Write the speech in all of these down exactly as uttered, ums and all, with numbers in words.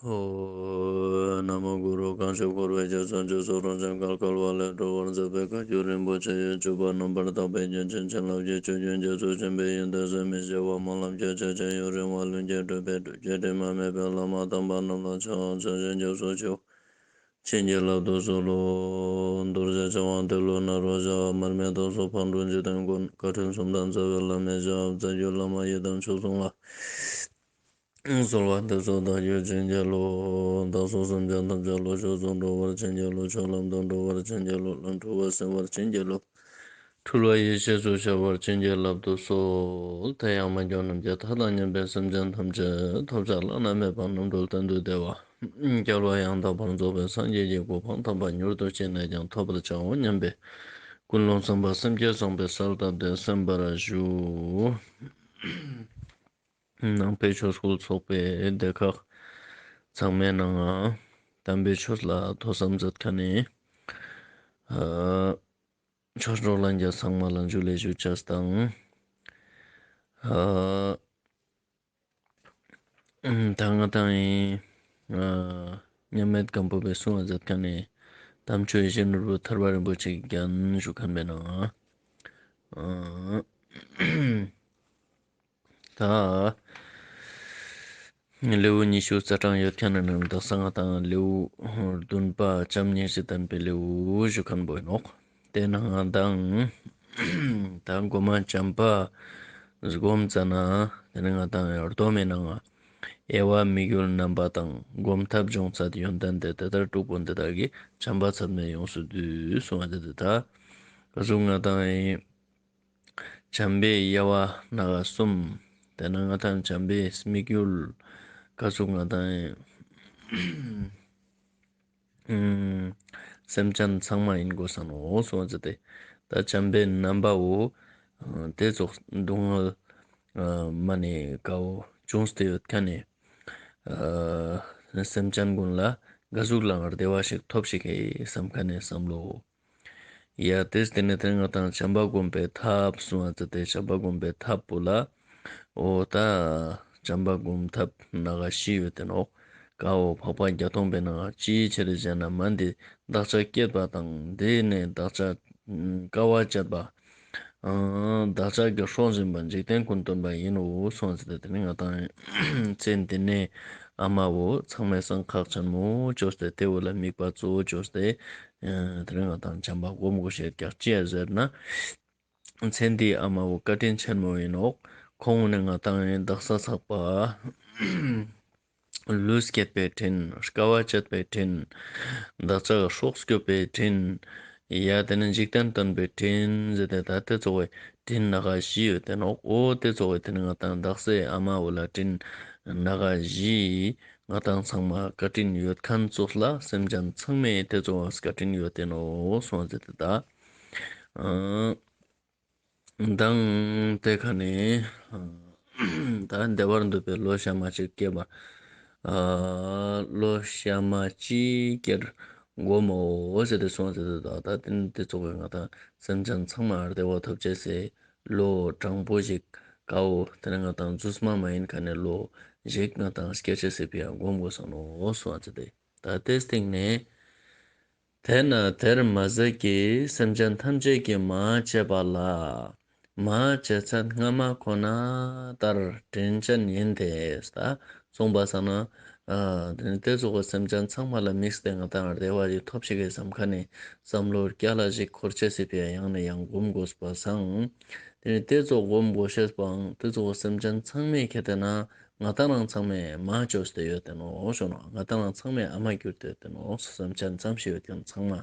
ཨོ། ན་མོ་གུ་རུ། གང་ཞིག་འཁོར་བའི་རྒྱ་མཚོ་འཇིགས་སུ་རུང་ཞིང་བརྒལ་དཀའ་བ་ལས་སྒྲོལ་བར་མཛད་པའི་བཀའ་བརྒྱུད་རིན་པོ་ཆེ་ཡི་སྤྱོད་པ་རྣམ་པར་དག་པའི་རྒྱུན་ཅན་བྱིན་རླབས་ཀྱི་ཆུ་རྒྱུན་རྒྱ་མཚོ་ཆེན་པོའི་ཡོན་ཏན་ཟད་མི་ཤེས་པ་སྨོན་ལམ་རྒྱ་ཆེ་ཆེན་ཡུན་རིང་བ་ལྷུན་གྱིས་གྲུབ་པའི་སྒྲུབ་བརྒྱུད་དྲི་མ་མེད་པའི་བླ་མ་དམ་པ་རྣམས་ལ་ཕྱག་འཚལ་ཞིང་སྐྱབས་སུ་མཆིའོ། བྱིན་གྱིས་བརླབ་ཏུ་གསོལ་ལོ། རྡོ་རྗེ་འཆང་དབང་ཏེ་ལོ་ནཱ་རོ་ཞབས། མར་མི་དྭགས་པོ་ཕག་གྲུ་འཇིག་རྟེན་མགོན། བཀའ་དྲིན་གསུམ་ལྡན་རྩ་བའི་བླ་མའི་ཞབས། རྩ་བརྒྱུད་བླ་མ་ཡི་དམ་ཆོས་སྲུང་ལ། གསོལ་བ་འདེབས་སོ་བདག་རྒྱུད་བྱིན་གྱིས་རློབས། བདག་སོགས་སེམས་ཅན་ཐམས་ཅད་བློ་ཆོས་སུ་འགྲོ་བར་བྱིན་གྱིས་རློབས། ཆོས་ལམ་དུ་འགྲོ་བར་བྱིན་གྱིས་རློབས། ལམ་འཁྲུལ་བ་སེལ་བར་བྱིན་གྱིས་རློབས། འཁྲུལ་བ་ཡེ་ཤེས་སུ་འཆར་བར་བྱིན་གྱིས་བརླབ་ཏུ་གསོལ། དེ་ཡང་མ་གྱུར་ནམ་མཁའི་མཐའ་དང་མཉམ་པའི་སེམས་ཅན་ཐམས་ཅད་ཐོབ་བྱ་བླ་ན་མེད་པ་རྣམ་གྲོལ་གཏན་དུ་བདེ་བ། རྒྱལ་བ་ཡང་དག་པར་རྫོགས་པའི་སངས་རྒྱས་ཀྱི་གོ་འཕང་དམ་པ་མྱུར་དུ་ཅི་ནས་ཀྱང་ཐོབ་པར་བྱའོ་སྙམ་པའི་ཀུན་སློང་བསམ་པ་སེམས་བསྐྱེད་བཟང་པོས་གསལ་བཏབ་སྟེ་གསན་པར་ཞུ། ནང་པའི་ཆོས་སྐུལ་ཚོགས་པའི་སྡེ་ཁག་ཚང་མའི་ནང་ང་དམ་པའི་ཆོས་ལ་ཐོས་བསམ་མཛད་མཁན་ནི་ཨ་ཆོས་གྲོགས་ལྷན་རྒྱས་ཚང་མ་ལ་ཇུ་ལེ་ཞུ་ཅེས་དང་། ཨ་ད་ང་དང་ཨ་མཉམ་མེད་སྒམ་པོ་པའི་གསུང་བ་མཛད་མཁན་ནི་དམ་ཆོས་ཡིད་བཞིན་ནོར་བུ་ཐར་པ་རིན་པོ་ཆེ་གི་རྒྱན་ཞུ་མཁན་པའི་ནང་ང་ཨ་ད་ལེའུ་ཉི་ཤུ་རྩ་གྲངས་ཡོད་མཁན་ནི་ནང་དག་ས་ང་དང་ལེའུ་བདུན་པ་བྱམས་སྙིང་རྗེ་བསྟན་པའི་ལེའུ་ཞུ་མཁན་པོ་ཡིན་ནོག། དེ་ནང་ང་དང་ད་མགོ་མ་བྱམས་པ་སྒོམ་ཙ་ན་དེ་ནི་ང་དང་སྡོམ་མི་ནང་ང་དབྱེ་བ་དམིགས་ཡུལ་རྣམ་པ་དང་སྒོམ་ཐབས་སྦྱོང་ཚད་ཡོན་ཏན་དེ་དེ་ལྟར་དྲུག་པོ་འདི་དག་གིས་བྱམས་པ་ཚད་མེད་ཡོངས་སུ་བསྡུས་གསུངས་པ་དེ་དེ་ད་ག་ཟུག་ང་དང་ཡིན། བྱམས་པའི་དབྱེ་བ་སྣ་ཁ་གསུམ། དེ་ནི་ང་དང་བྱམས་པའི་དམིགས་ཡུལ་ག་ཟུག་ང་དང་ཡིན། སེམས་ཅན་ཚང་མ་ཡིན་དགོས་ས་ནོག་གསུངས་པ་ཟེར་ཏེ། ད་བྱམས་པའི་རྣམ་པ་བོ་དེ་ཙོགས་སྡུག་བསྔལ་མ་ནེ་ཀ་བོ་བྱུང་སྟེ་ཡོད་མཁན་ནི་སེམས་ཅན་ཀུན་ལ་ག་ཟུག་ལའང་བདེ་བ་ཞིག་ཐོབ་ཤིག་གི་བསམ་མཁན་ནི་བསམ་བློ། ཡ་དེས་དེ་ནས་དེ་ང་དང་བྱམས་པ་སྒོམ་པའི་ཐབས་གསུངས་པ་ཟེར་ཏེ་བྱམས་པ་སྒོམ་པའི་ཐབས་པོ་ལ་འོ་ད་བྱམས་པ་སྒོམ་ཐབས་སྣ་ཁ་བཞི་ཡོད་དེ་ནོག། ཀ་བོ་འཕགས་པ་བརྒྱད་སྟོང་པའི་ནང་ཅིའི་ཕྱིར་ཞེ་ན་མ་འདི་བདག་ཅག་སྐྱེད་པ་དང་འདི་ནས་བདག་ཅག་དཀའ་བ་སྤྱད་པ། བདག་ཅག་གི་སྲོག་འཛིན་པ་འཇིག་རྟེན་ཀུན་སྟོན་པ་ཡིན་ནོ་གསུངས་ཟེར་ཏེ་དེ་ནི་ང་དང་ཚེ་འདི་ནས་ཨ་མ་བོ་ཚང་མའི་སང་ཁག་ཆེན་མོ་བཅོས་ཏེ་དེ་བོ་ལ་དམིགས་པ་གཙོ་བོ་བཅོས་ཏེ་དེ་རིང་ང་དང་བྱམས་པ་སྒོམ་དགོས་ཤེས་ཀྱག་ཅི་ཡ་ཟེར་ན། ཚེ་འདིའི་ཨ་མ་བོ་བཀའ་དྲིན་ཆེན་མོ་ཡིན་ནོག། ཁོང་ནི་ང་དང་ཡིན་བདག་ས་ཚགས་པ། ལུས་བསྐྱེད་པའི་དྲིན། དཀའ་བ་སྤྱད་པའི་དྲིན། བདག་ཅག་སྲོག་སྐྱོབ་པའི་དྲིན། ཡ་དེ་ནི་འཇིག་རྟེན་སྟོན་པའི་དྲིན་ཟེར་ཏེ་ད་དེ་ཙོགས་པའི་དྲིན་སྣ་ཁ་བཞི་ཡོད་དེ་ནོག། འོ་དེ་ཙོགས་པའི་དེ་ནི་ང་དང་བདག་སའི་ཨ་མ་བོ་ལ་དྲིན་སྣ་ཁ་བཞི། ང་དང་ཚང་མ་བཀའ་དྲིན་ཡོད་མཁན་ཙོགས་ལ་སེམས་ཅན་ཚང་མས་དེ་ཙོགས་པའི་བཀའ་དྲིན་ཡོད་དེ་ནོག་གསུངས་ཟེར་ཏེ་ད། ཨ་དང་དེ་ཁ་ནས་ད་བདེ་བར་འདོད་པའི་བློ་གཤའ་མ་གཅིག་སྐྱེས་པ། ཨ་བློ་གཤའ་མ་གཅིག་སྐྱེར་སྒོམ་མོ་ཟེར་ཏེ་གསུངས་ཟེར་ཏེ་ད་ད་དེ་དེ་ཙོགས་པའི་ང་དང་སེམས་ཅན་ཚང་མ་བདེ་བ་ཐོབ་ཅེས་སི་བློ་དྲང་པོ་ཞིག་ཀ་བོ་དེ་ནི་ང་དང་རྫུས་མ་མ་ཡིན་མཁན་ནི་བློ་ཞིག་ང་དང་སྐྱེ་ཅེས་སི་ཕི་ཡ་སྒོམ་དགོས་ས་ནོ་གསུངས་ཟེར་ཏེ་ད་དེ་སྟེང་ནས། དེས་ན་དེར་མ་ཟད་ཀྱི་སེམས་ཅན་ཐམས་ཅད་ཀྱིས་མ་དཔྱད་པ་ལ། མ་དཔྱད་ཚད་སྔ་མ་ཁོ་ན་ལྟར་དྲིན་ཅན་ཡིན་ཏེ། ད་གསུངས་པ་སང་ན་ཨ་དེ་ནི་དེ་ཙོགས་པའི་སེམས་ཅན་ཚང་མ་ལ་དམིགས་ཏེ་ང་དང་བདེ་བ་ཞིག་ཐོབ་ཤིག་གི་བསམ་མཁན་ནི་བསམ་བློ་རྒྱ་ལ་ཞིག་འཁོར་ཅེས་སི་ཕི་ཡ་ཡང་ནས་ཡང་སྒོམ་དགོས་པ་སང་། དེ་ནི་དེ་ཙོགས་སྒོམ་དགོས་ཤེས་པའང་དེ་ཙོགས་པའི་སེམས་ཅན་ཚང་མས་ཁྱེད་དེ་ན། ང་དང་རང་ཚང་མས་མ་བཅོས་ཏེ་ཡོད་དེ་ནོ་ཞུ་ནོ། ང་དང་རང་ཚང་མས་ཨ་མ་གྱུར་ཏེ་ཡོད་དེ་ནོ། སེམས་ཅན་ཙམ་ཞིག་ཡོད་ཀྱང་ཚང་མ།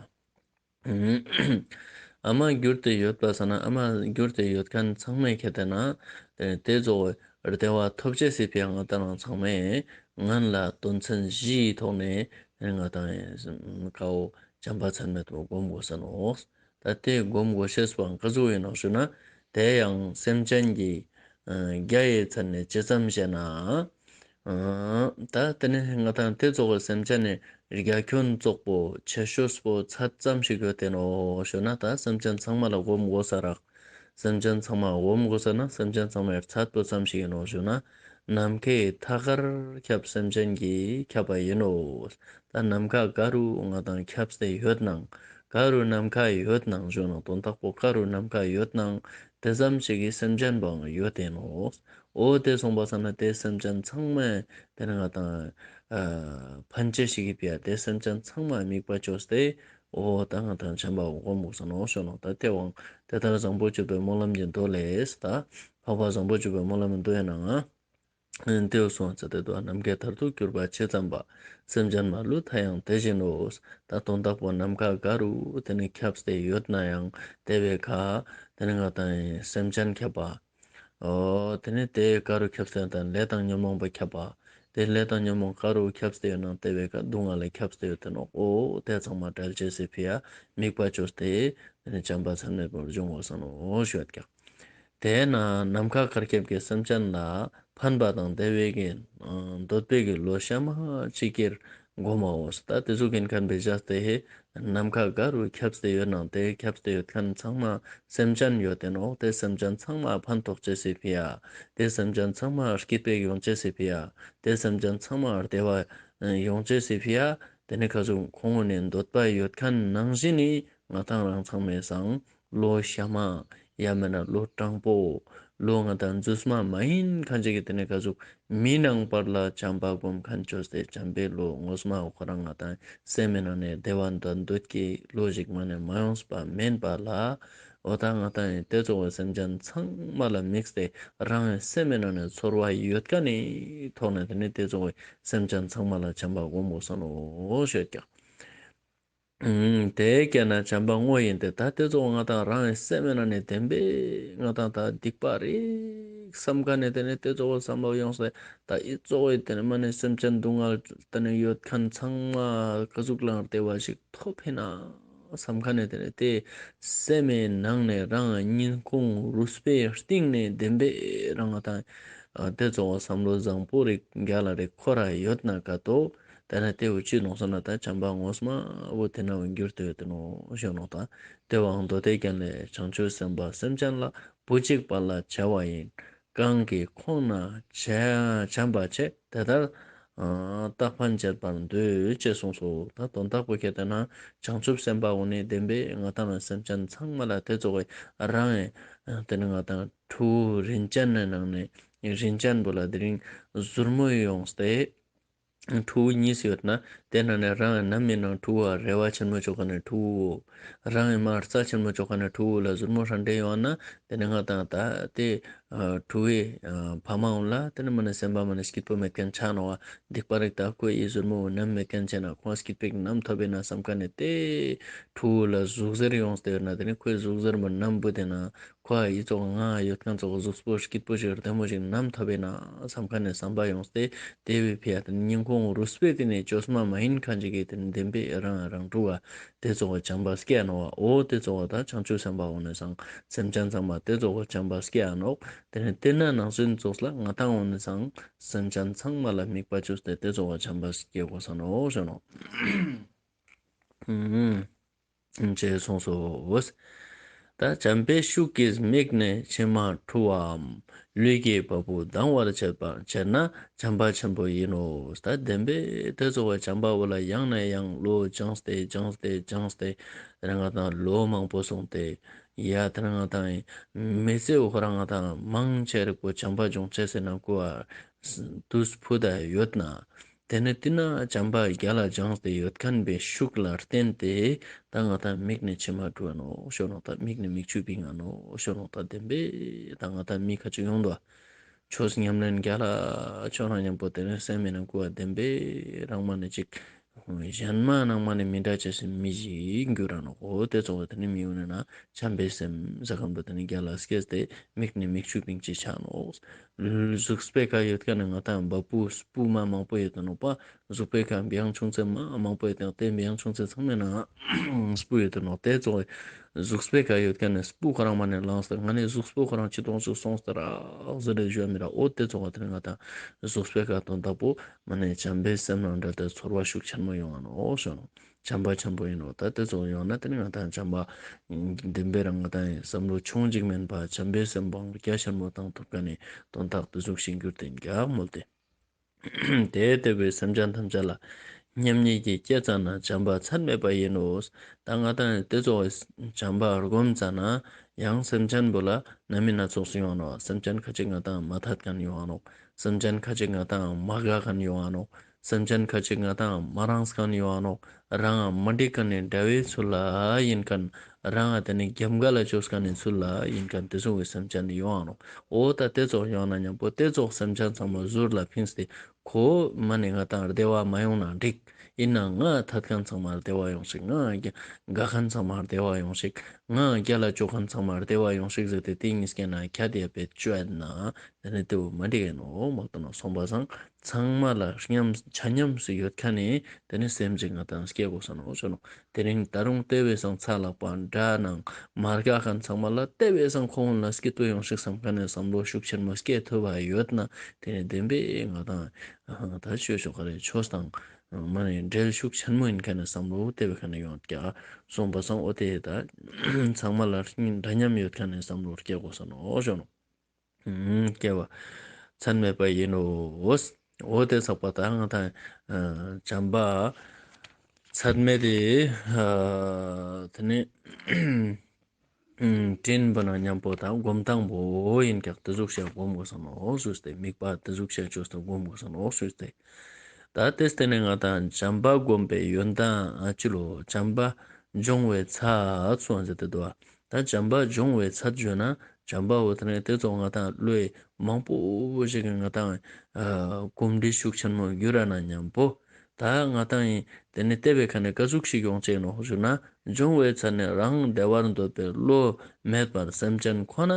ཨ་མ་གྱུར་ཏེ་ཡོད་པ་སང་ན་ཨ་མ་གྱུར་ཏེ་ཡོད་མཁན་ཚང་མས་ཁྱེད་དེ་ན། དེ་ཙོགས་བདེ་བ་ཐོབ་ཅེས་སི་ཕི་ཡ་ང་དང་རང་ཚང་མས་ངན་ལ་དོན་ཚན་བཞིའི་ཐོག་ནས་ང་དང་ཀ་བོ་བྱམས་པ་ཚད་མེད་པོ་སྒོམ་དགོས་ས་ནོ། ད་དེ་སྒོམ་དགོས་ཤེས་པའང་ག་ཟུག་ཡིན་ནོག་ཞུ་ན། དེ་ཡང་སེམས་ཅན་གྱི་རྒྱ་ཡི་མཚན་ནི་ཅི་ཙམ་ཞེ་ན། ད་དེ་ནི་ང་དང་དེ་ཙོགས་པའི་སེམས་ཅན་ནི་རྒྱ་ཁྱོན་ཙོགས་པོ་ཆེ་ཤོས་པོ་ཚད་ཙམ་ཞིག་ཡོད་དེ་ནོ་ཞུ་ན། ད་སེམས་ཅན་ཚང་མ་ལ་སྒོམ་དགོས་ས་རག། སེམས་ཅན་ཚང་མ་སྒོམ་དགོས་ས་ན་སེམས་ཅན་ཚང་མའི་ཚད་པོ་ཙམ་ཞིག་ཡིན་ནོ་ཞུ་ན། ནམ་མཁའི་མཐའ་ཀར་ཁྱབ་སེམས་ཅན་གྱིས་ཁྱབ་པ་ཡིན་ནོ། ད་ནམ་མཁའ་ག་རུ་ང་དང་ཁྱབ་སྟེ་ཡོད་ནའང་ག་རུ་ནམ་མཁའ་ཡོད་ནའང་ཞུ་ནོ། དོན་དག་པོ་ག་རུ་ནམ་མཁའ་ཡོད་ནའང་དེ་ཙམ་ཞིག་གི་སེམས་ཅན་པོའང་ཡོད་དེ་ནོ། འོ་དེ་སོང་པ་སང་ན་དེ་སེམས་ཅན་ཚང་མ་དེ་ནི་ང་དང་ཨ་ཕན་ཅེས་ཤིག་གི་ཕི་ཡ། དེ་སེམས་ཅན་ཚང་མ་དམིགས་པ་བཅོས་ཏེ་འོ་ད་ང་དང་བྱམས་པ་སྒོམ་དགོས་ས་ནོ་ཞུ་ནོ། ད་དེ་བོ་དེ་ལྟར་བཟང་པོ་སྤྱོད་པའི་སྨོན་ལམ་གྱི་མདོ་ལས། ད་འཕགས་པ་བཟང་པོ་སྤྱོད་པའི་སྨོན་ལམ་གྱི་མདོ་ཡི་ནང་ང་དེ་བོ་གསུངས་ཚར་ཏེ་འདུག། ནམ་མཁའི་མཐར་ཐུག་གྱུར་པ་ཇི་ཙམ་པ། སེམས་ཅན་མ་ལུས་མཐའ་ཡང་དེ་བཞིན་ནོ། ད་དོན་དག་པོ་ནམ་མཁའ་ག་རུ་དེ་ནི་ཁྱབ་སྟེ་ཡོད་ནའང་དེ་བོའི་ཁ་དེ་ནི་ང་དང་སེམས་ཅན་ཁྱབ་པ། འོ་དེ་ནི་དེ་ག་རུ་ཁྱབ་སྟེ་ཡོད་ན་ལས་དང་ཉོན་མོངས་པ་ཁྱབ་པ། དེ་ལས་དང་ཉོན་མོངས་ག་རུ་ཁྱབ་སྟེ་ཡོད་ན་དེ་བོའི་ཁ་སྡུག་བསྔལ་ལ་ཁྱབ་སྟེ་ཡོད་དེ་ནོ། འོ་དེ་ཚང་མ་བྲལ་ཅེས་སི་ཕི་ཡ་དམིགས་པ་བཅོས་ཏེ་དེ་ནི་བྱམས་པ་ཚད་མེད་པར་འབྱུང་དགོས་ས་ནོ་ཞུ་ཡོད་ཀྱག། དེས་ན་ནམ་མཁའ་གར་ཁྱབ་ཀྱི་སེམས་ཅན་ལ་ཕན་པ་དང་བདེ་བའི་གི་འདོད་པའི་གི་བློ་གཤའ་མ་ཅིག་གིར་སྒོམ་མའོ། ད་དེ་ཟུག་ཡིན་མཁན་པའི་བྱས་ཏེ་ནམ་མཁའ་ག་རུ་ཁྱབ་སྟེ་ཡོད་ནའང་དེ་ཁྱབ་སྟེ་ཡོད་མཁན་ཚང་མ་སེམས་ཅན་ཡོད་དེ་ནོ། དེ་སེམས་ཅན་ཚང་མ་ཕན་ཐོགས་ཅེས་སི་ཕི་ཡ། དེ་སེམས་ཅན་ཚང་མ་སྐྱིད་པོ་ཡོང་ཅེས་སི་ཕི་ཡ། དེ་སེམས་ཅན་ཚང་མ་བདེ་བ་ཡོང་ཅེས་སི་ཕི་ཡ། དེ་ནི་ག་ཟུག་ཁོང་ནི་འདོད་པ་ཡོད་མཁན་ནང་བཞིན་ནི་ང་དང་རང་ཚང་མའི་སང་བློ་གཤའ་མ་ཡང་མེན་ན་བློ་དྲང་པོ། བློ་ང་དང་རྫུས་མ་མ་ཡིན་མཁན་ཅིག་གི་དེ་ནི་ག་ཟུག་མི་ནང་པར་ལ་བྱམས་པ་སྒོམ་མཁན་བཅོས་ཏེ་བྱམས་པའི་བློ་ངོ་མ་འོ་ཁོ་རང་ང་དང་སེམས་མི་ནང་ནས་བདེ་བ་འདོད་འདོད་ཀྱི་བློ་ཞིག་མ་ནས་མ་ཡོངས་པ་མེན་པ་ལ། འོ་ད་ང་དང་དེ་ཚོ་བོ་སེམས་ཅན་ཚང་མ་ལ་དམིགས་ཏེ་རང་སེམས་མི་ནང་ནས་ཚོར་བ་ཡོད་མཁན་ནི་ཐོག་ནས་དེ་ནི་དེ་ཚོ་བོ་སེམས་ཅན་ཚང་མ་ལ་བྱམས་པ་སྒོམ་དགོས་ས་ནོ་ཞུ་ཡོད་ཀྱག། ཨུམ། དེ་ཀ་ན་བྱམས་པ་དངོས་ཡིན་ཏེ། ད་དེ་ཚོ་ང་དང་རང་གི་སེམས་ནང་ནས་བདེན་པའི་ང་དང་ད་སྡིག་པ་རིག་བསམ་མཁན་ནི་དེ་ནི་དེ་ཚོ་བསམ་བློ་ཡོངས་ཏེ། ད་འི་ཚོ་བོ་དེ་ནི་མ་ནི་སེམས་ཅན་སྡུག་བསྔལ་དེ་ནི་ཡོད་མཁན་ཚང་མ་ག་ཟུག་ལའང་བདེ་བ་ཞིག་ཐོབ་ཧེ་ན་བསམ་མཁན་ནི་དེ་ནི་དེ་སེམས་མི་ནང་ནས་རང་སྙིང་ཁོང་རུས་པའི་གཏིང་ནས་བདེན་པའི་རང་ང་དང་དེ་ཚོ་བསམ་བློ་བཟང་པོ་རིག་རྒྱལ་ལ་རིག་ཁོ་ར་ཡོད་ན་ག་ཏོ། དེ་ནས་དེ་བོ་ཅི་ནོག་ཟེར་ན་ད་བྱམས་པ་ངོ་མ་བོ་དེ་ན་བོ་འགྱུར་ཏེ་ཡོད་དེ་ནོ་ཞུ་ནོག། ད་དེ་བོའང་མདོ་སྡེ་རྒྱན་ལས། བྱང་ཆུབ་སེམས་དཔའ་སེམས་ཅན་ལ། བུ་གཅིག་པ་ལ་བྱ་བ་ཡིན། གང་གིས་ཁོང་ན་བྱ་བྱམས་པ་བྱེད། དེ་ལྟར་རྟག་ཕན་བྱེད་པར་འདོད། ཅེས་གསུངས་སོ། ད་དོན་དག་པོ་ཁྱེར་ཏེ་ན་བྱང་ཆུབ་སེམས་དཔའ་བོ་ནི་བདེན་པའི་ང་དང་ལ་སེམས་ཅན་ཚང་མ་ལ་དེ་ཚོ་གི་རང་ངི་དེ་ནི་ང་དང་ཕྲུ་གུ་རིན་ཅན་ནི་ནང་ནས་རིན་ཅན་བོ་ལ་དེ་རིང་ཟུར་མོ་ཡོངས་ཏེ། ཕྲུ་གུ་གཉིས་ཡོད་ན་དེ་ནང་ནས་རང་ངི་ནམ་མི་ནང་ཕྲུ་གུ་རེ་བ་ཆེན་མོ་ཅོ་མཁན་ནི་ཕྲུ་གུ། རང་ངི་མ་རྩ་ཆེན་མོ་ཅོ་མཁན་ནི་ཕྲུ་གུ་ལ་ཟུར་མོ་ཧྲན་ཏེ་ཡོང་ན་དེ་ནི་ང་དང་ད་དེ་ཕྲུ་གུའི་ཕ་མ་འོང་ལ་དེ་ནི་མ་ནི་སེམས་པ་མ་ནི་སྐྱིད་པོ་མེད་མཁན་ཆ་ནོག་པ། སྡིག་པ་རིག་ད་ཁོའི་ཟུར་མོ་ནམ་མེད་མཁན་ཆ་ན་ཁོང་སྐྱིད་པོ་ནམ་ཐོབ་ཡིན་ན་བསམ་མཁན་ནི་དེ་ཕྲུ་གུ་ལ་ཟུག་གཟེར་ཡོངས་ཏེ་ཡོད་ན་དེ་ནི་ཁོའི་ཟུག་གཟེར་མོ་ནམ་བུད་དེ་ན། ཁོ་འི་ཙོགས་ང་ཡོད་མཁན་ཙོགས་གཟུགས་པོ་སྐྱིད་པོ་ཞིག་བདེ་མོ་ཞིག་ནམ་ཐོབ་ཡིན་ན་བསམ་མཁན་ནི་བསམ་པ་ཡོངས་ཏེ་དེ་བོའི་ཕི་ཡ་དེ་ནི་སྙིང་ཁོང་རུས་པའི་དེ་ནི་བཅོས་མ་མ་ཡིན་མཁན་ཅིག་གི་དེ་ནི་བདེན་པའི་རང་རང་ཕྲུ་གུ་དེ་ཙོགས་བྱམས་པ་སྐྱེ་ནོག་པ། འོ་དེ་ཙོགས་ད་བྱང་ཆུབ་སེམས་དཔའ་འོ་ནི་སང་སེམས་ཅན་ཚང་མ་དེ་ཙོགས་བྱམས་པ་སྐྱེ་ནོག། དེ་ནི་དེ་ན་ནང་སེམས་ཙོགས་ལ་ང་དང་འོ་ནི་སང་སེམས་ཅན་ཚང་མ་ལ་དམིགས་པ་བཅོས་ཏེ་དེ་ཙོགས་བྱམས་པ་སྐྱེ་དགོས་ས་ནོག་ཞུ་ནོག། ཨུམ། ཅེས་གསུངས་སོ། ད་བྱམས་པའི་ཤུགས་ཀྱིས་མིག་ནས་མཆི་མ་འཁྲུ་བའམ། ལུས་ཀྱི་བ་སྤུ་ལྡང་བར་བྱེད་པ་བྱེད་ན་བྱམས་པ་ཆེན་པོ་ཡིན་ནོ། ད་བདེན་པའི་དེ་ཙོགས་བྱམས་པ་བོ་ལ་ཡང་ནས་ཡང་བློ་སྦྱངས་ཏེ་སྦྱངས་ཏེ་སྦྱངས་ཏེ་དེ་ནས་ང་དང་ལོ་མང་པོ་སོང་སྟེ་ཡ་དེ་ནས་ང་དང་མི་ཚེ་འོ་ཁོ་རང་ང་དང་མང་ཆེ་རིག་པོ་བྱམས་པ་སྦྱོང་ཅེས་ཟེར་ན་ཀུ་བ་དུས་ཕུད་ད་ཡོད་ན། དེ་ནས་དེ་ན་བྱམས་པ་རྒྱལ་ལ་སྦྱངས་ཏེ་ཡོད་མཁན་པའི་ཤུགས་ལ་བརྟེན་ཏེ་ད་ང་དང་མིག་ནས་མཆི་མ་འཁྲུ་བ་ནོག་ཞུ་ནོག། ད་མིག་ནས་མིག་ཆུ་བིང་ང་ནོག་ཞུ་ནོག། ད་བདེན་པའི་ད་ང་དང་མི་ཁ་ཅིག་ཡོང་དོ། ཆོས་ཉམས་ལེན་རྒྱལ་ལ་ཆོས་རང་མཉམ་པོ་དེ་ནས་སེམས་མི་ནང་ཀུ་བ་བདེན་པའི་རང་མ་ནས་ཅིག་གཞན་མ་ནང་མ་ནས་མི་འདྲ་ཅེས་སི་མི་ཞིག་འགྱུར་ར་ནོག། འོ་དེ་ཙོགས་དེ་ནས་མི་ཡོང་ན་བྱམས་པའི་སེམས་ཟེར་མཁན་པོ་དེ་ནས་རྒྱལ་ལ་སྐྱེས་ཏེ་མིག་ནས་མིག་ཆུ་བིང་ཅེས་ཆ་ནོག། གཟུགས་པོའི་ཁ་ཡོད་མཁན་ནི་ང་དང་བ་སྤུ་སྤུ་མ་མང་པོ་ཡོད་དེ་ནོག་པ། གཟུགས་པོའི་ཁ་བེའང་ཆུང་ཚེ་མ་མང་པོ་ཡོད་དེ་ནོག། དེ་བེའང་ཆུང་ཚེ་ཚང་མའི་ནང་སྤུ་ཡོད་དེ་ནོག། དེ་ཙོགས་གཟུགས་པོའི་ཁ་ཡོད་མཁན་ནི་སྤུ་ཁོ་རང་མ་ནས་ལངས་ཏེ་ང་ནི་གཟུགས་པོ་ཁོ་རང་ཅི་གཏོང་ཞིག་སོང་སྟེ་རག་ཟེར་ཏེ་ཞུ་བ་མི་རག། འོ་དེ་ཙོགས་དེ་ནས་ང་དང་གཟུགས་པོའི་ཁ་དོན་དག་པོ་མ་ནས་བྱམས་པའི་སེམས་ནང་འདྲ་དེ་ཚོར་བ་ཤུགས་ཆེན་མོ་ཡོང་ང་ནོག་ཞུ་ནོག། བྱམས་པ་ཆེན་པོ་ཡིན་ནོག། ད་དེ་ཙོགས་ཡོང་ན་དེ་ནི་ང་དང་བྱམས་པ་བདེན་པའི་རང་ང་དང་བསམ་བློ་ཆུང་ཅིག་མེན་པ་བྱམས་པའི་སེམས་པོ་རྒྱ་ཆེན་མོ་བཏང་ཐུབ་མཁན་ནི་དོན་དག་དེ་ཟུག་ཤིག་གྱུར་ཏེ་ཡིན་ཀྱག་མོལ་ཏེ། དེ་ལྟ་བུའི་སེམས་ཅན་ཐམས་ཅད་ལ་མཉམ་ཉིད་ཀྱིས་སྐྱེ་ཙ་ན་བྱམས་པ་ཚད་མེད་པ་ཡིན་ནོ། ད་ང་དང་དེ་ཙོགས་བྱམས་པ་སྒོམ་ཙ་ན་ཡང་སེམས་ཅན་པོ་ལ་རྣམ་སྨིན་སྣ་ཚོགས་སུ་ཡོང་ནོག། སེམས་ཅན་ཁ་ཅིག་ང་དང་མ་ཐད་མཁན་ཡོང་ནོག། སེམས་ཅན་ཁ་ཅིག་ང་དང་མ་དགའ་མཁན་ཡོང་ནོག། སེམས་ཅན་ཁ་ཅིག་ང་དང་མ་རངས་མཁན་ཡོང་ནོག། རང་མ་འགྲིག་མཁན་ནི་དགྲ་བོའི་ཚུལ་ལ་ཡིན་མཁན། རང་དེ་ནི་རྒྱབ་འགལ་ལ་ཅོས་མཁན་ནི་ཚུལ་ལ་ཡིན་མཁན་དེ་ཙོགས་སི་སེམས་ཅན་ཡོང་ནོག། འོ་ད་དེ་ཙོགས་ཡོང་ན་མཉམ་པོ་དེ་ཙོགས་སེམས་ཅན་ཚང་མ་ཟུར་ལ་ཕིངས་ཏེ་ཁོ་མ་ནི་ང་དང་བདེ་བ་མ་ཡོང་ན་འགྲིག། ཡིན་ན་ང་ཐད་མཁན་ཚང་མ་བདེ་བ་ཡོང་ཤིག། ང་དགའ་མཁན་ཚང་མ་བདེ་བ་ཡོང་ཤིག། ང་རྒྱལ་ལ་ཅོ་མཁན་ཚང་མ་བདེ་བ་ཡོང་ཤིག་ཟེར་ཏེ་དེ་གཉིས་ཀའི་ནང་ཁྱད་དེ་ཡ་བེད་ཅོ་ཡོད་ན་དེ་ནི་དེ་བོ་མ་འགྲིག་ཡིན་ནོག་མོལ་ཏེ་ནོག། སོང་པ་སང་ཚང་མ་ལ་མཉམ་ཆ་མཉམ་སུ་ཡོད་མཁན་ནི་དེ་ནི་སེམས་ཅིག་ང་དང་སྐྱེ་དགོས་ས་ནོག་ཞུ་ནོག། དེ་རིང་ད་རུང་དེ་བས་སང་ཚ་ལག་པ་འདྲ་ནང་མ་དགའ་མཁན་ཚང་མ་ལ་དེ་བས་སང་ཁོང་ལ་སྐྱིད་པོ་ཡོང་ཤིག་བསམ་མཁན་ནི་བསམ་བློ་ཤུགས་ཆེན་མོ་སྐྱེ་ཐུབ་པ་ཡོད་ན་དེ་ནི་བདེན་པའི་ང་དང་ད་ཆོས་ཕྱོགས་ཀ་རེ་ཆོས་དང་མ་ནི་འབྲེལ་ཤུགས་ཆེན་མོ་ཡིན་མཁན་ནི་བསམ་བློ་དེ་བས་ཁ་ནས་ཡོང་ཀྱག། སོང་པ་སང་འོ་དེ་ད་ཚང་མ་ལ་འདྲ་མཉམ་ཡོད་མཁན་ནི་བསམ་བློ་སྐྱེ་དགོས་ས་ནོག་ཞུ་ནོག། སྐྱེ་བ་ཚད་མེད་པ་ཡིན་ནོ། འོ་དེ་ཚགས་པ་ད་ང་དང་བྱམས་པ་ཚད་མེད་དེ་དེ་ནི་དྲིན་པོ་ན་མཉམ་པོ་དང་སྒོམ་སྟངས་པོ་ཡིན་ཀྱག། དེ་ཟུག་ཤ་སྒོམ་དགོས་ས་ནོག་ཟུས་ཏེ་དམིགས་པ་དེ་ཟུག་ཤ་ཅོས་ཏེ་སྒོམ་དགོས་ས་ནོག་ཟུས་ཏེ། ད་དེ་སྟེ་ནི་ང་དང་བྱམས་པ་སྒོམ་པའི་ཡོན་ཏན་ཨ་ཅི་ལོ་བྱམས་པ་སྦྱོང་བའི་ཚད་སོང་ཟེར་ཏེ་འདུག་བ། ད་བྱམས་པ་སྦྱོང་བའི་ཚད་བརྗོད་ན་བྱམས་པ་འོ་དེ་ནས་དེ་ཚོ་ང་དང་བློའི་མང་པོ་ཞིག་གི་ང་དང་གོམས་འདྲིས་ཤུགས་ཆེན་མོ་གྱུར་ར་ན་མཉམ་པོ་ད་ང་དང་ཡིན་དེ་ནས་དེ་བས་ཁ་ནས་ག་ཟུག་ཞིག་ཡོང་ཅེས་ནོག་ཞུ་ན་སྦྱོང་བའི་ཚད་ནས་རང་བདེ་བར་འདོད་པའི་བློ་མེད་པར་སེམས་ཅན་ཁོ་ན་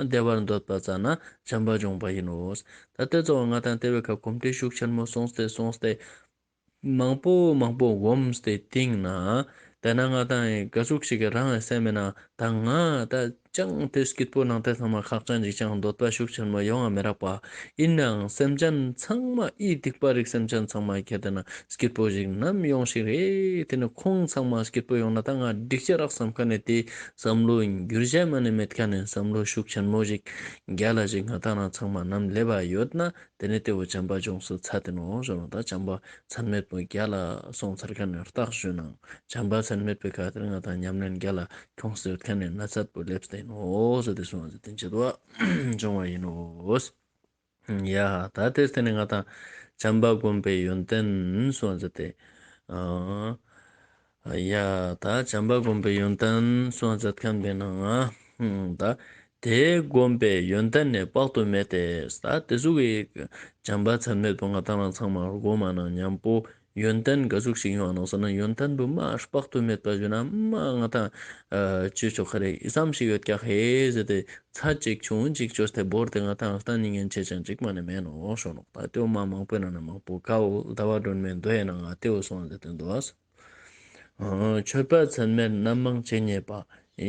བདེ་བར་འདོད་པ་ཙ་ན་བྱམས་པ་སྦྱོང་བ་ཡིན་ནོ། ད་དེ་ཚོ་ང་དང་དེ་བས་ཁ་གོམས་འདྲིས་ཤུགས་ཆེན་མོ་སོང་སྟེ་སོང་སྟེ། མང་པོ་མང་པོ་སྒོམས་ཏེ་སྟིང་ན། དེ་ན་ང་དང་ག་ཟུག་ཞིག་གི་རང་སེམས་མེད་ན་ད་ང་ད་ཅང་དེ་སྐྱིད་པོ་ནང་དེ་ཚང་མ་ཁག་ཅན་ཞིག་ཅང་འདོད་པ་ཤུགས་ཆེན་མོ་ཡོང་ང་མི་རག་པ། ཡིན་ནའང་སེམས་ཅན་ཚང་མ་ཨི་སྡིག་པ་རིགས་སེམས་ཅན་ཚང་མ་ཁྱེད་དེ་ན་སྐྱིད་པོ་ཞིག་ནམ་ཡོང་ཞིག་རེད། དེ་ནི་ཁོང་ཚང་མ་སྐྱིད་པོ་ཡོང་ན་ད་ང་འགྲིག་ཅེས་རག་བསམ་མཁན་ནི་དེ་བསམ་བློ་འགྱུར་བྱ་མ་ནི་མེད་མཁན་ནི་བསམ་བློ་ཤུགས་ཆེན་མོ་ཞིག་རྒྱལ་ལ་ཞིག་ང་དང་ན་ཚང་མ་ནམ་སླེབས་པ་ཡོད་ན། དེ་ནས་དེ་བོ་བྱམས་པ་སྦྱོང་སའི་ཚད་དེ་ནོག་ཞུ་ནོག། ད་བྱམས་པ་ཚད་མེད་པོ་རྒྱལ་ལ་སོང་ཚར་མཁན་ནི་རྟགས་ཞུ་ནང་བྱམས་པ་ཚད་མེད་པོའི་ཁ་དེ་ང་དང་ཉམས་ལེན་རྒྱལ་ལ་ཁྱོངས་སེ་ཡོད་མཁན་ནི་ན་ཚད་པོ་སླེབས་ཏེ་ནོག་ཟེར་ཏེ་སོང་ཟེར་ཏེ་འཆད་པ་སྦྱོང་བ་ཡིན་ནོག། ཡ་ད་དེ་སྟེ་ནི་ང་དང་བྱམས་པ་སྒོམ་པའི་ཡོན་ཏན་སོང་ཟེར་ཏེ། ཨ། ཡ་ད་བྱམས་པ་སྒོམ་པའི་ཡོན་ཏན་སོང་མཛད་མཁན་པའི་ནང་ང་ད་དེ་སྒོམ་པའི་ཡོན་ཏན་ནི་དཔག་ཏུ་མེད་དེ། ད་དེ་ཟུག་གི་བྱམས་པ་ཚད་མེད་པོ་ང་དང་རང་ཚང་མ་སྒོམ་མ་ནང་མཉམ་པོ་ཡོན་ཏན་ག་ཟུག་ཞིག་ཡོང་ང་ནོག་ཟེར་ན་ཡོན་ཏན་པོ་མ་དཔག་ཏུ་མེད་པ་ཞུ་ན་མ་ང་དང་ཅི་ཆོག་ཁ་རེ་ཨི་ཙམ་ཞིག་ཡོད་ཀྱག་ཧེ་ཟེར་ཏེ་ཚ་ཅིག་ཆུང་ཅིག་ཅོས་ཏེ་བོར་ཏེ་ང་དང་ལྟ་ཉིན་ངན་ཆེ་ཅང་ཅིག་མ་ནི་མེད་ནོག་ཞུ་ནོག། ད་དེ་བོ་མ་མང་པོའི་ནང་ནས་མང་པོ་ཀ་བོ་ཟླ་བ་སྒྲོན་མེའི་མདོ་ཡི་ནང་ང་དེ་བོ་སོང་ཟེར་ཏེ་འདུག་ཨ། མཆོད་པ་ཚད་མེད་རྣམ་མང་ཇི་སྙེད་པ།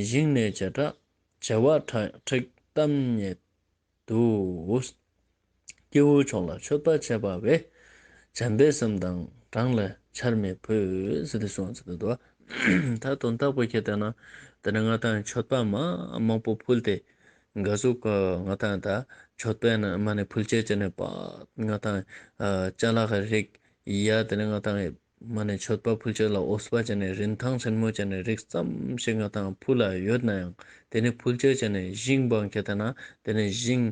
ཞིང་ནས་བྱེ་བྲག་བྱེ་བ་ཁྲག་ཁྲིག་གཏམས་སྙེད་དུ། སྐྱེ་བོ་མཆོག་ལ་མཆོད་པ་བྱེད་པ་བས། བྱམས་པའི་སེམས་དང་གྲངས་ལས་ཆར་མི་ཕོད། ཟེར་ཏེ་གསུངས་ཟེར་ཏེ་འདུག་པ། ད་དོན་དག་པོ་ཁྱེད་ལྟ་ན་དེ་ནི་ང་དང་མཆོད་པ་མ་མང་པོ་ཕུལ་ཏེ་ག་ཟུག་ང་དང་ད་མཆོད་པའི་ནང་མ་ནི་ཕུལ་ཆས་ཅན་ནི་པ་ང་དང་ཅ་ལག་རིགས་ཡ་དེ་ནི་ང་དང་མ་ནི་མཆོད་པ་ཕུལ་ཆས་ལ་འོས་པ་ཅན་ནི་རིན་ཐང་ཆེན་མོ་ཅན་ནི་རིགས་ཙམ་ཞིག་ང་དང་ཕུལ་ལ་ཡོད་ན་ཡང་དེ་ནི་ཕུལ་ཆས་ཅན་ནི་ཞིང་བང་ཁྱེད་ལྟ་ན་དེ་ནི་ཞིང་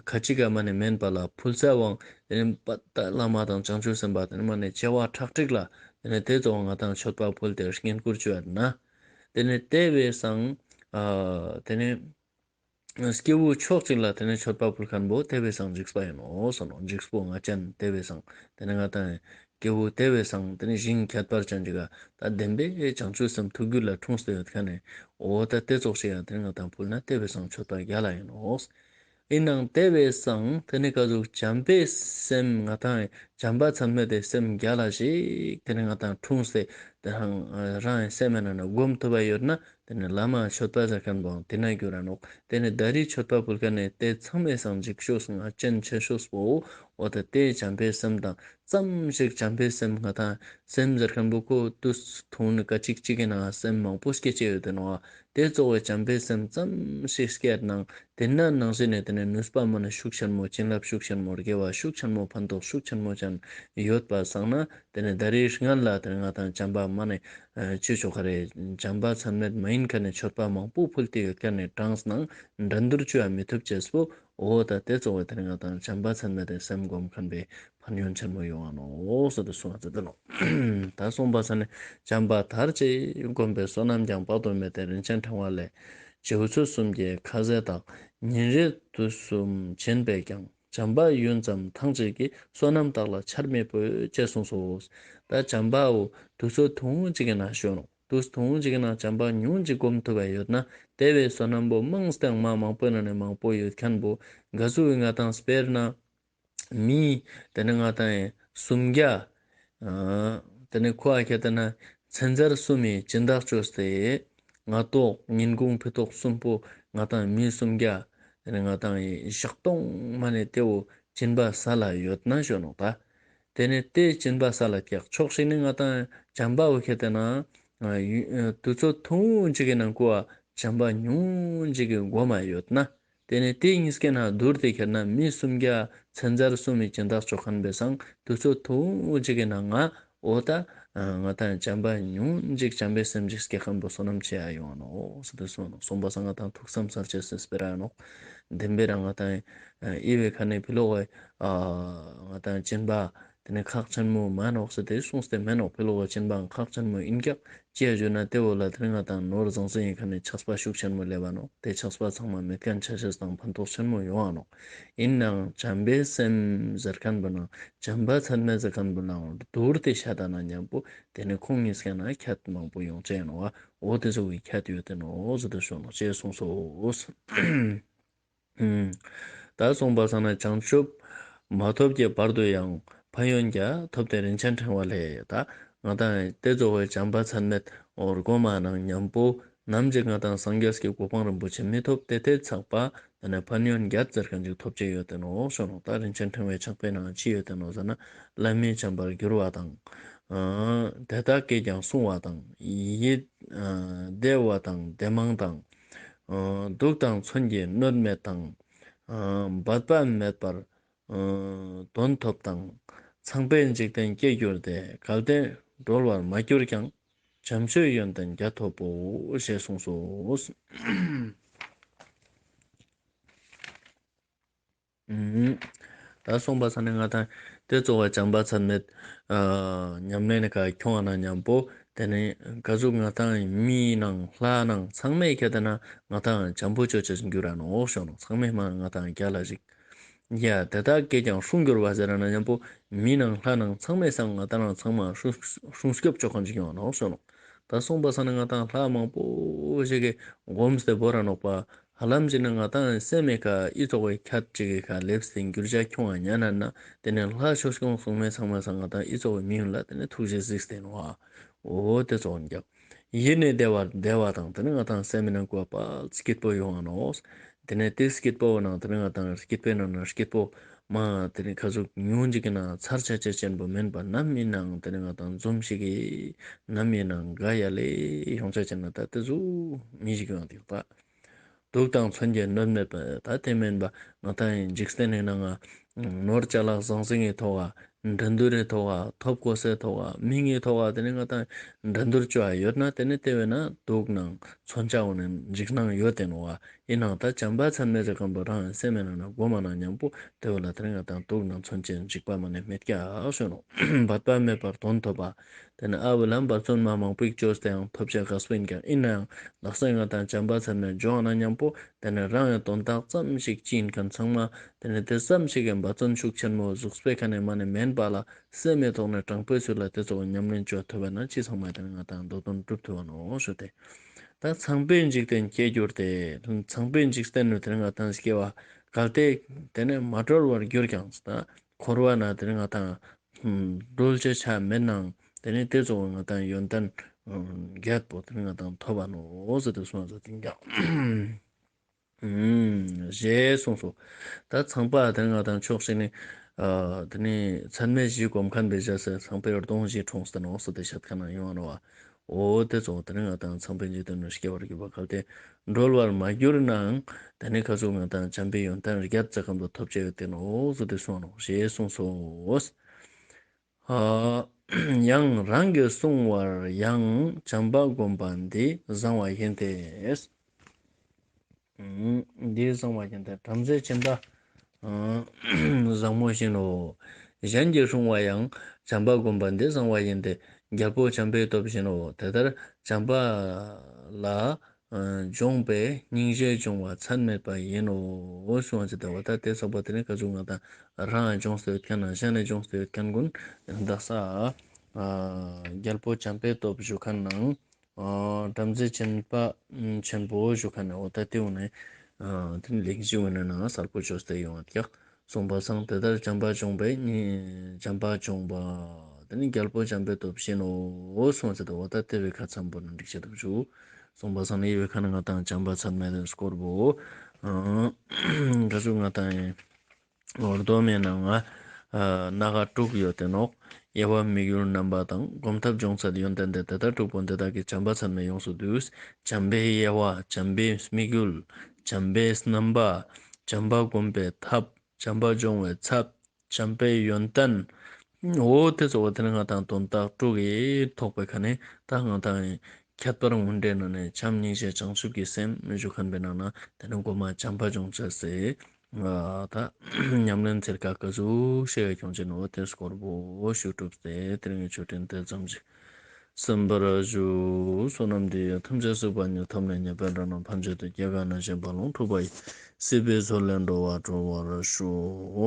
ཁ་ཅིག་ག་མ་ནི་མེན་པ་ལ་ཕུལ་ས་བང་དེ་ནི་པ་ད་བླ་མ་དང་བྱང་ཆུབ་སེམས་དཔའ་དེ་ནི་མ་ནི་བྱེ་བ་ཁྲག་ཁྲིག་ལ་དེ་ནི་དེ་ཚོ་ང་དང་མཆོད་པ་ཕུལ་ཏེ་བསྙེན་བཀུར་ཅོ་ཡོད་ན་དེ་ནི་དེ་བས་སང་དེ་ནི། སྐྱེ་བོ་ཕྱོགས་གཅིག་ལ་དེ་ནས་མཆོད་པ་ཕུལ་མཁན་པོ་དེ་བས་སང་འཇིགས་པ་ཡིན་ནོ་གསུངས་ནོ། འཇིགས་པོ་ང་ཅན་དེ་བས་སང་དེ་ནས་ང་དང་སྐྱེ་བོ་དེ་བས་སང་དེ་ནས་ཞིང་ཁྱད་པར་ཅན་ཅིག་ག་ད་བདེན་པའི་བྱང་ཆུབ་སེམས་ཐུགས་རྒྱུད་ལ་འཁྲུངས་ཏེ་ཡོད་མཁན་ནི་འོ་ད་དེ་ཙོགས་ཤིག་ཡང་དེ་ནས་ང་དང་ཕུལ་ན་དེ་བས་སང་མཆོད་པ་རྒྱལ་ལ་ཡིན་ནོ། ཡིན་ནའང་དེ་བས་སང་དེ་ནས་ག་ཟུག་བྱམས་པའི་སེམས་ང་དང་ བྱམས་པ་ཚད་མེད་དེ་སེམས་རྒྱལ་ལ་ཞིག་དེ་ནི་ང་དང་འཁྲུངས་ཏེ་དེ་རང་རང་སེམས་ནང་ན་སྒོམ་ཐུབ་པ་ཡོད་ན། དེ་ནི་བླ་མ་མཆོད་པ་ཟེར་མཁན་པོའང་དེ་ན་འགྱུར་ར་ནོག་དེ་ནི་ད་རེས་མཆོད་པ་ཕུལ་མཁན་ནི་དེ་ཚང་མའི་སང་འཇིགས་ཤོས་ང་རྒྱལ་ཆེ་ཤོས་པོ། འོ་ད་དེ་བྱམས་པའི་སེམས་དང་ཙམ་ཞིག་བྱམས་པའི་སེམས་ང་དང་སེམས་ཟེར་མཁན་པོ་ཁོ་དུས་ཐུང་ནི་སྐད་ཅིག་གཅིག་གི་ནང་སེམས་མང་པོ་སྐྱེ་ཅེས་ཡོད་དེ་ནོག་དེ་གཙོ་བོའི་བྱམས་པའི་སེམས་ཙམ་ཞིག་སྐྱེས་ནང་དེ་ན་ནང་བཞིན་ནི་དེ་ནི་ནུས་པ་མ་ནི་ཤུགས་ཆེན་མོ་བྱིན་རླབས་ཤུགས་ཆེན་མོ་དགེ་བ་ཤུགས་ཆེན་མོ་ཕན་ཐོགས་ཤུགས་ཆེན་མོ་ཅན་ཡོད་པ་སང་ན། དེ་ནི་ད་རེས་སྔན་ལ་དེ་ནི་ང་དང་བྱམས་པ་མ་ནི་ཨ་ཅི་ཆོག་ག་རེ། བྱམས་པ་ཚད་མེད་མ་ཡིན་མཁན་ནི་མཆོད་པ་མང་པོ་ཕུལ་ཏེ་ཡོད་མཁན་ནི་གྲངས་ནང་འགྲན་བསྡུར་ཅོ་ཡ་མི་ཐུབ་ཅེས་པོ། འོ་ད་དེ་གཙོ་བོ་དེ་ནི་ང་དང་བྱམས་པ་ཚད་མེད་དེ་སེམས་སྒོམ་མཁན་པའི་ཕན་ཡོན་ཆེན་མོ་ཡོང་ང་ནོག་ཟེར་ཏེ་གསུངས་པ་ཟེར་ཏེ་ནོག་ད་གསུངས་པ་ས་ནི་བྱམས་པ་དར་ཅེས་བསྒོམས་པའི་བསོད་ནམས་ཀྱང་དཔག་ཏུ་མེད་དེ། རིན་ཆེན་ཕྲེང་བ་ལས། རྗེ་བཙུན་གསུམ་གྱི་ཁ་ཟས་དག་ཉིན་རེ་དུས་གསུམ་བྱིན་པས་ཀྱང་། བྱམས་པ་ཡུན་ཙམ་ཐང་ཅིག་གིས། བསོད་ནམས་དག་ལ་ཆར་མི་ཕོད། ཅེས་གསུངས་སོ། ད་བྱམས་པ་བོ་དུས་ཚོད་ཐུང་ངུ་ཅིག་གི་ནང་ཞུ་ནོག་དུས་ཐུང་ངུ་ཅིག་གི་ནང་བྱམས་པ་ཉུང་ངུ་ཅིག་སྒོམ་ཐུབ་པ་ཡོད་ན། དེ་བོའི་བསོད་ནམས་པོ་མང་སྟེ་མ་མང་པོའི་ནང་ནས་མང་པོ་ཡོད་མཁན་པོ་ག་ཟུག་གི་ང་དང་དཔེར་ན། མི་དེ་ནི་ང་དང་ཡིན་སུམ་བརྒྱ། ཨ་དེ་ནི་ཁོ་ཨ་ཁྱེད་དེ་ན་ཚན་ཚར་གསུམ་མི་སྦྱིན་བདག་ཅོས་ཏེ། ང་ཏོག་ཉིན་གུང་ཕི་ཏོག་གསུམ་པོ་ང་དང་མི་སུམ་བརྒྱ། དེ་ནི་ང་དང་ཡིན་ཞག་སྟོང་མ་ནི་དེ་བོ་སྦྱིན་པ་ས་ལ་ཡོད་ན་ཞུ་ནོག་ད། དེ་ནི་དེ་སྦྱིན་པ་ས་ལ་ཀྱག་ཕྱོགས་ཤིག་ནི་ང་དང་བྱམས་པ་བོ་ཁྱེད་དེ་ན། ཨ་ཡུ་ཨ་དུས་ཚོད་ཐུང་ངུ་ཅིག་གི་ནང་ཁོ་ཨ་བྱམས་པ་ཉུང་ངུ་ཅིག་གི་སྒོམ་མ་ཡོད་ན། དེ་ནས་དེ་གཉིས་ཀའི་ནང་བསྡུར་ཏེ་ཁྱེར་ན་མི་སུམ་བརྒྱ་ཚན་ཚར་གསུམ་མི་སྦྱིན་བདག་ཅོ་མཁན་པའི་སང་དུས་ཚོད་ཐུང་ངུ་ཅིག་གི་ནང་ང་འོ་ད་ང་དང་བྱམས་པ་ཉུང་ངུ་ཅིག་བྱམས་པའི་སེམས་ཅིག་སྐྱེ་མཁན་པོ་བསོད་ནམས་ཆེ་ཡ་ཡོང་ང་ནོག་ཟེར་ཏེ་གསུངས་ནོག་གསུངས་པ་སང་ང་དང་ཐུགས་བསམ་སལ་ཅེས་སི་སྤེ་ར་ཡིན་ནོག་དེན་པའི་རང་ང་དང་ཨི་བའི་ཁ་ནས་ཕི་ལོག་གི་ང་དང་སྦྱིན་པ་དེ་ནི་ཁག་ཆེན་མོ་མན་ནོག་ཟེར་ཏེ་གསུངས་ཏེ་མན་ནོག་ཕི་ལོག་གི་སྦྱིན་པའང་ཁག་ཆེན་མོ་ཡིན་ཀྱག་ཅི་ཡ་ཞུ་ན་དེ་བོ་ལ་དེ་རིང་ང་དང་ནོར་ཟང་ཟིང་ཡིན་མཁན་ནི་ཆགས་པ་ཤུགས་ཆེན་མོ་སླེབས་པ་ནོག་དེ་ཆགས་པ་ཚང་མ་མེད་མཁན་ཆ་ཤས་དང་ཕན་ཐོགས་ཆེན་མོ་ཡོང་ང་ནོག་ཡིན་ནའང་བྱམས་པའི་སེམས་ཟེར་མཁན་པོ་ནང་བྱམས་པ་ཚད་མེད་ཟེར་མཁན་པོ་ནང་བསྡུར་ཏེ་བཤད་ད་ན་མཉམ་པོ་དེ་ནི་ཁོང་གཉིས་ཀ་ན་ཁྱད་མང་པོ་ཡོང་ཅེས་ནོག་འོ་དེ་ཚོ་གི་ཁྱད་ཡོད་དེ་ནོག་ཟེར་ཏེ་གསུངས་ནོག་ཅེས་གསུངས་སོ། ད་གསུངས་པ་སང་ན་བྱང་ཆུབ་མ་ཐོབ་ཀྱི་བར་དུ་ཡང་ཕན་ཡོན་བརྒྱ་ཐོབ་སྟེ་རིན་ཆེན་ཕྲེང་བ་ལས། ད་ང་དང་དེ་གཙོ་བོའི་བྱམས་པ་ཚད་མེད་འོ་སྒོམ་མ་ནང་མཉམ་པོ་ནམ་ཞིག་ང་དང་སངས་རྒྱས་ཀྱི་གོ་འཕང་རིན་པོ་ཆེ་མི་ཐོབ་སྟེ་དེ་ཚག་པ་དེ་ནས་ཕན་ཡོན་བརྒྱད་ཟེར་མཁན་ཅིག་ཐོབ་ཅེས་ཡོད་དེ་ནོག་ཞུ་ནོག་ད་རིན་ཆེན་ཕྲེང་བའི་ཕྱག་དཔེའི་ནང་ཅི་ཡོད་དེ་ནོག་ཟེར་ན། ལམ་མི་འཆམ་པར་འགྱུར་བ་དང་། ཨ་དེ་དག་གིས་ཀྱང་བསྲུང་བ་དང་། ཡིད་ཨ་བདེ་བ་དང་བདེ་མང་དང་། ཨ་དུག་དང་མཚོན་གྱི་གནོད་མེད་དང་། ཨ་འབད་པ་མེད་པར་ཨ་དོན་ཐོབ་དང་། ཚངས་པའི་འཇིག་རྟེན་སྐྱེ་འགྱུར་ཏེ། གལ་ཏེ་གྲོལ་བར་མ་གྱུར་ཀྱང་། བྱམས་ཆོས་ཡོན་ཏན་བརྒྱ་ཐོབ་བོ། ཞེས་གསུངས་སོ། ཨུམ། ད་གསུངས་པ་ས་ནི་ང་དང་དེ་གཙོ་བོ་བྱམས་པ་ཚད་མེད་ཨ་ཉམས་ལེན་ནི་ཀ་ཁྱོང་བ་ན་མཉམ་པོ་དེ་ནི་ག་ཟུག་ང་དང་མི་ནང་ལྷ་ནང་ཚང་མས་ཁྱེད་དེ་ན་ང་དང་བྱམས་པོ་ཅོ་ཅེས་འགྱུར་ར་ནོག་ཞུ་ནོག་ཚང་མས་མ་ང་དང་རྒྱལ་ལ་ཞིག་ཡ་དེ་དག་གིས་ཀྱང་བསྲུང་འགྱུར་བ་ཟེར་ན་མཉམ་པོ་མི་ནང་ལྷ་ནང་ཚང་མས་སང་ང་དང་ཚང་མ་སྲུང་སྲུང་སྐྱོབ་ཅོ་མཁན་ཅིག་ཡོང་ནོག་ཞུ་ནོག་ད་གསུངས་པ་ས་ནི་ང་དང་ལྷ་མང་པོ་ཞིག་གིས་སྒོམ་སྟེ་བོར་ར་ནོག་པ། ཧ་ལམ་ཅིག་ནི་ང་དང་སེམས་མི་ཀ་ཨི་ཙོགས་པའི་ཁྱད་ཅིག་གི་ཀ་སླེབས་ཏེ་འགྱུར་བྱ་ཁྱོང་བ་ཉན་ན་ན་དེ་ནི་ལྷ་ཆོས་སྐྱོང་སྲུང་མས་ཚང་མས་སང་ང་དང་ཨི་ཙོགས་པའི་མི་ཡོང་ལ་དེ་ནི་ཐུགས་རྗེ་གཟིགས་ཏེ་ནོག་འོ་དེ་ཙོགས་ཀྱང་ཡིད་ནི་བདེ་བ་བདེ་བ་དང་དེ་ནི་ང་དང་སེམས་མི་ནང་ཁོ་པ་སྐྱིད་པོ་ཡོང་ང་ནོག་དེ་ནས་དེ་སྐྱིད་པོ་ནང་དེ་ནས་ང་དང་སྐྱིད་པོའི་ནང་ན་སྐྱིད་པོ་མ་དེ་ནས་ཁ་ཟུག་ཉུང་ཅིག་གི་ནང་ཚར་ཆ་ཆ་ཅན་པོ་མེན་པ་ནམ་ཡིན་ནའང་དེ་ནས་ང་དང་འཛུམ་ཞིག་གི་ནམ་ཡིན་ནའང་དགའ་ཡ་ལེ་ཡོང་ཆ་ཅན་ན་ད་དེ་ཟུག་མི་ཞིག་ཡོང་དེ་ཡོད་པ། དུག་དང་མཚོན་གྱི་གནོད་མེད་པ་ད་དེ་མེན་པ་ང་དང་འཇིག་རྟེན་ནི་ནང་ང་ནོར་ཅ་ལག་ཟང་ཟིང་གི་ཐོག་ག་འགྲན་བསྡུར་རི་ཐོག་ག་ཐོབ་གོ་སའི་ཐོག་ག་མིང་གི་ཐོག་ག་དེ་ནི་ང་དང་འགྲན་བསྡུར་ཅོ་ཡ་ཡོད་ན་དེ་ནི་དེ་བས་ན་དུག་ནང་མཚོན་ཆ་འོ་ནི་འཇིགས་སྣང་ཡོད་དེ་ནོག་ཨ། ཡིན་ནའང་ད་བྱམས་པ་ཚད་མེད་ཟེར་མཁན་པོ་རང་སེམས་མི་ནང་ན་སྒོམ་མ་ན་མཉམ་པོ་དེ་བོ་ལ་དེ་རིང་ང་དང་དུག་ནང་མཚོན་ཆའི་འཇིགས་པ་མ་ནི་མེད་ཀྱག་ཞུ་ནོག་འབད་པ་མེད་པར་དོན་ཐོབ་པ། དེ་ནི་ཨ་བུ་ལམ་འབད་བརྩོན་མ་མང་པོ་ཅོས་ཏེའང་ཐོབ་བྱ་དཀའ་སྤོ་ཡིན་ཀྱང་ཡིན་ནའང་ལགས་སེ་ང་དང་བྱམས་པ་ཚད་མེད་འཇོག་ན་མཉམ་པོ་དེ་ནི་རང་ཡང་དོན་དག་ཙམ་ཞིག་ཅི་ཡིན་མཁན་ཚང་མ་དེ་ནི་དེ་ཙམ་ཞིག་གི་འབད་བརྩོན་ཤུགས་ཆེན་མོ་གཟུགས་པོའི་ཁ་ནས་མ་ནི་མེན་པ་ལ་སེམས་མི་ཐོག་ནས་དྲང་པོའི་ཚུལ་ལ་དེ་ཚོ་ཉམས་ལེན་ཅོ་ཐུབ་པ་ན་ཅི་ཚང་མ་དེ་ནི་ང་དང་འདོད་དོན་འགྲུབ་ཐུབ་བ་ནོག་ཞུ་སྟེ། ད་ཚངས་པའི་འཇིག་རྟེན་སྐྱེ་འགྱུར་ཏེ། ཚངས་པའི་འཇིག་རྟེན་ནི་དེ་ནི་ང་དང་སྐྱེ་བ་གལ་ཏེ་དེ་ནི་མ་གྲོལ་བར་གྱུར་ཀྱང་ད་འཁོར་བ་ན་དེ་ནི་ང་དང་ གྲོལ་ཅེས་ཆ་མེད་ནའང་དེ་ནི་དེ་ཙོགས་ང་དང་ཡོན་ཏན་བརྒྱད་པོ་དེ་ནི་ང་དང་ཐོབ་པ་ནོག་ཟེར་ཏེ་གསུངས་ཟེར་ཏེ་ཀྱང་། ཞེས་གསུངས་སོ། ད་ཚངས་པ་དེ་ནི་ང་དང་ཕྱོགས་ཤིག་ནི་དེ་ནི་ཚད་མེད་བཞི་སྒོམ་མཁན་པའི་ཞག་སེ་ཚངས་པའི་གདོང་བཞི་འཁྲུངས་ཏེ་ནོག་ཟེར་ཏེ་བཤད་མཁན་ཡོང་བ་ནོག་བ། འོ་དེ་ཙོགས་དེ་ནི་ང་དང་ཚངས་པའི་འཇིག་རྟེན་ནི་སྐྱེ་བར་གྱུར་པ་གལ་ཏེ་གྲོལ་བར་མ་གྱུར་ནའང་དེ་ནི་ཁ་ཟུག་ང་དང་བྱམས་པའི་ཡོན་ཏན་བརྒྱད་ཙམ་ཀ་ཐོབ་ཅེས་ཡོད་དེ་ནོག་ཟེར་ཏེ་གསུངས་ནོག་ཞེས་གསུངས་སོ། ཡང་རང་གིས་གསུངས་པར་ཡང་བྱམས་པ་བསྒོམ་པ་འདི་བཟང་བ་ཡིན་ཏེ། འདི་བཟང་བ་ཡིན་ཏེ་བྲམ་ཟེ་སྦྱིན་པ་བཟང་མོ་བཞིན་ནོ། གཞན་གྱིས་གསུངས་པ་ཡང་བྱམས་པ་བསྒོམ་པ་འདི་བཟང་བ་ཡིན་ཏེ་རྒྱལ་པོ་བྱམས་པའི་སྟོབས་བཞིན་ནོ། དེ་ལྟར་བྱམས་པ་ལ་སྦྱོངས་པས་སྙིང་རྗེ་འབྱུང་བ་ཚད་མེད་པ་ཡིན་ནོ། གསུངས་ཟེར་ཏེ་བ་ད་དེ་ཚོགས་པ་དེ་ནི་ཁ་ཟུག་ང་དང་རང་སྦྱོངས་ཏེ་ཡོད་མཁན་ན་གཞན་ནི་སྦྱོངས་ཏེ་ཡོད་མཁན་ཀུན་དག་ས་རྒྱལ་པོ་བྱམས་པའི་སྟོབས་ཞུ་མཁན་ནང་བྲམ་ཟེ་སྦྱིན་པ་ཆེན་པོ་ཞུ་མཁན་ནི་འོ་ད་དེ་འོ་ནི་དེ་ནི་ལེགས་ཤོམ་ཡིན་ན་གསལ་པོ་བཅོས་ཏེ་ཡོང་བ་ཀྱག་གསུངས་པ་སང་དེ་ལྟར་བྱམས་པ་སྦྱོངས་པས་ནི་བྱམས་པ་སྦྱོངས་པ་དེ་ནི་རྒྱལ་པོ་བྱམས་པའི་སྟོབས་བཞིན་ནོ་གསུངས་ཟེར་ཏེ་འོ་ད་དེ་བའི་ཁ་ཚམ་པོ་ནི་འགྲིག་ཆེ་ཐུབ་ཞུ། གསུངས་པ་སང་ནི་དེ་བའི་ཁ་ནི་ང་དང་བྱམས་པ་ཚད་མེད་དེ་སྐོར་བོ་ཁ་ཟུག་ང་དང་ཡིན། འོ་རྡོ་མའི་ནང་ང་སྣ་ཁ་དྲུག་ཡོད་དེ་ནོག་དབྱེ་བ་དམིགས་ཡུལ་རྣམ་པ་དང་སྒོམ་ཐབས་སྦྱོང་ཚད་ཡོན་ཏན་ཏེ། དེ་ལྟར་དྲུག་པོ་འདི་དག་གིས་བྱམས་པ་ཚད་མེད་ཡོངས་སུ་བསྡུས། བྱམས་པའི་དབྱེ་བ། བྱམས་པའི་དམིགས་ཡུལ། བྱམས་པའི་རྣམ་པ། བྱམས་པ་སྒོམ་པའི་ཐབས། བྱམས་པ་སྦྱོང་བའི་ཚད། བྱམས་པའི་ཡོན་ཏན། འོ་དེ་ཚོ་བོ་དེ་ནི་ང་དང་དོན་དག་དྲུག་གི་ཐོག་པའི་ཁ་ནས་ད་ང་དང་ཁྱད་པར་དངོས་འབྲེལ་ནང་ནས་བྱམས་སྙིང་རྗེ་བྱང་ཆུབ་ཀྱི་སེམས་ཞུ་མཁན་པའི་ནང་ན་དེ་ནི་མགོ་མ་བྱམས་པ་སྦྱོང་ཅེས་སི་ད་ཉམས་ལེན་ཚིར་ཀ་ཀ་ཟུག་ཤེས་ཡོད་ཁྱོང་ཅེས་ནོ་དེ་སྐོར་བོ་ཞུ་གྲུབ་སྟེ་དེ་རིང་གི་ཆོས་འབྲེལ་དེ་ཙམ་ཞིག་གསན་པར་ཞུ། བསོད་ནམས་འདི་ཡིས་ཐམས་ཅད་གཟིགས་པ་ཉིད། ཐོབ་ནས་ཉེས་པའི་དགྲ་རྣམས་ཕམ་བྱས་ཏེ། སྐྱེ་རྒ་ན་འཆིའི་རྦ་ཀློང་འཁྲུགས་པ་ཡི། སྲིད་པའི་མཚོ་ལས་འགྲོ་བ་སྒྲོལ་བར་ཤོག།